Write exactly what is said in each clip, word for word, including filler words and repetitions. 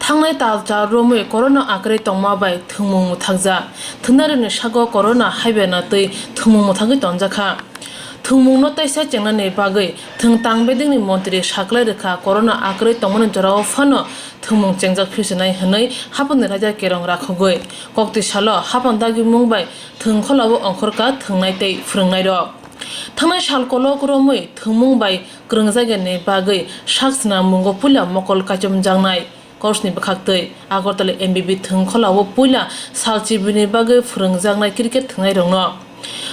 Thangnai talcha romwi corona akwrwi tongma bai thwngmung mwthakjak. Thwngnairokni sago corona haiberna twi thwngmung mwthagwi tonjakha. Thwngmungno teisa chengnani bagwi thwng tang bedengni montri saklai rwkha, corona akwrwi tongmani jorao phano thwngmung chengjak phisinai hwnwi haphangni raida kerong rakhogwi. Koktwi salo haphang dagimung bai thwng kholao ongkhorkha thwngnai tei phwrwngnairok. Thangnai sal kolok romwi thwngmung bai kwrwngjakya ni bagwi sak swnammungo puila mokol kaichomjaknai. Coachni bwkhaktwi Agartala M B B thwngkholao puila sal chibrini bagwi phwrwngjaknai cricket thwngnairokno.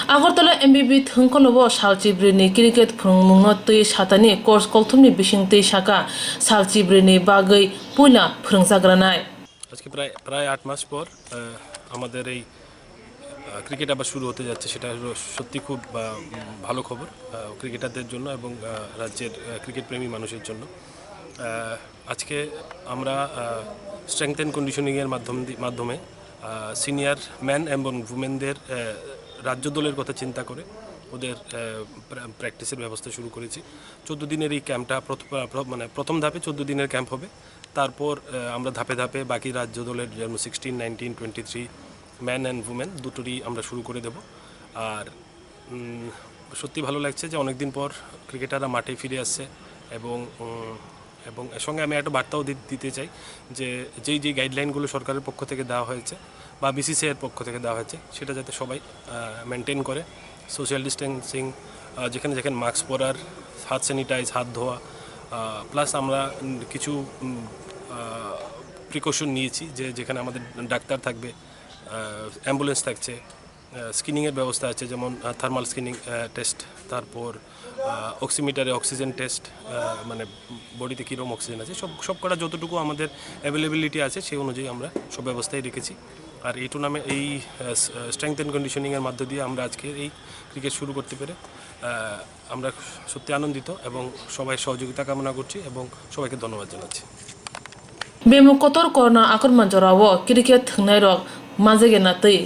Agartala M B B thwngkholao sal chibrini cricket phwrwngmungno twi satani coach kokthumni bisingtwi saka sal chibrini bagwi puila phwrwngjagranai. আজকে প্রায় প্রায় আট মাস পর আহ, আমাদের এই ক্রিকেট আবার শুরু হতে যাচ্ছে, সেটা হলো সত্যি খুব আহ, উম, ভালো খবর আহ, ক্রিকেটারদের জন্য এবং আহ, রাজ্যের আহ, ক্রিকেট প্রেমী মানুষের জন্য। আহ, আজকে আমরা স্ট্রেংথ অ্যান্ড কন্ডিশনিংয়ের মাধ্যম দি- মাধ্যমে সিনিয়র ম্যান এবং উমেনদের রাজ্য দলের কথা চিন্তা করে ওদের প্র্যাকটিসের ব্যবস্থা শুরু করেছি। চোদ্দ দিনের এই ক্যাম্পটা প্রথ- আহ, প্র- মানে প্রথম ধাপে চোদ্দ দিনের ক্যাম্প হবে। তারপর আহ, আমরা ধাপে ধাপে বাকি রাজ্য দলের, যেমন sixteen nineteen twenty three, man and women দুটোরই আমরা শুরু করে দেব। আর উম, সত্যি ভালো লাগছে যে অনেকদিন পর ক্রিকেটাররা মাঠে ফিরে আসছে এবং উম, এবং এর সঙ্গে আমি একটা বার্তাও দি- দিতে চাই যে যেই যেই গাইডলাইনগুলো সরকারের পক্ষ থেকে দেওয়া হয়েছে বা বিসিসিআইয়ের পক্ষ থেকে দেওয়া হয়েছে, সেটা যাতে সবাই মেনটেন করে। সোশ্যাল ডিস্টেন্সিং, যেখানে যেখানে মাস্ক পরার, হাত স্যানিটাইজ, হাত ধোয়া, প্লাস আমরা উম, কিছু প্রিকশন নিয়েছি যে যেখানে আমাদের ডাক্তার থাকবে, অ্যাম্বুলেন্স থাকছে, স্ক্রিনিংয়ের ব্যবস্থা আছে, যেমন থার্মাল স্ক্রিনিং টেস্ট, তারপর অক্সিমিটারে অক্সিজেন টেস্ট, মানে বডিতে কীরকম অক্সিজেন আছে, সব সব কটা যতটুকু আমাদের অ্যাভেলেবিলিটি আছে সেই অনুযায়ী আমরা সব ব্যবস্থাই রেখেছি। আর এই টুর্নামেন্ট, এই স্ট্রেংথ অ্যান্ড কন্ডিশনিংয়ের মধ্য দিয়ে আমরা আজকে এই ক্রিকেট শুরু করতে পেরে আহ, আমরা সত্যি আনন্দিত এবং সবাই সহযোগিতা কামনা করছি এবং সবাইকে ধন্যবাদ জানাচ্ছি। Bemuk kotor korna akorma jorao cricket thwngnairok manjagena twi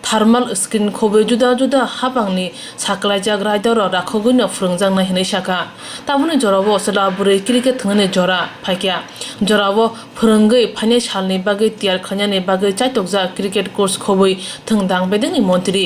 thermal screen khobwi juda juda haphangni saklaijak raidarok rakhogwino phwrwngjaknai hwnwi sakha. Tabukni jorao chwla bwrwi cricket thwngnani jora phaikha. Jorao phwrwngwi phainai salni bagwi tiyar khlainani bagwi chaitokjak cricket coach khobwi thwng dang bedengni montri.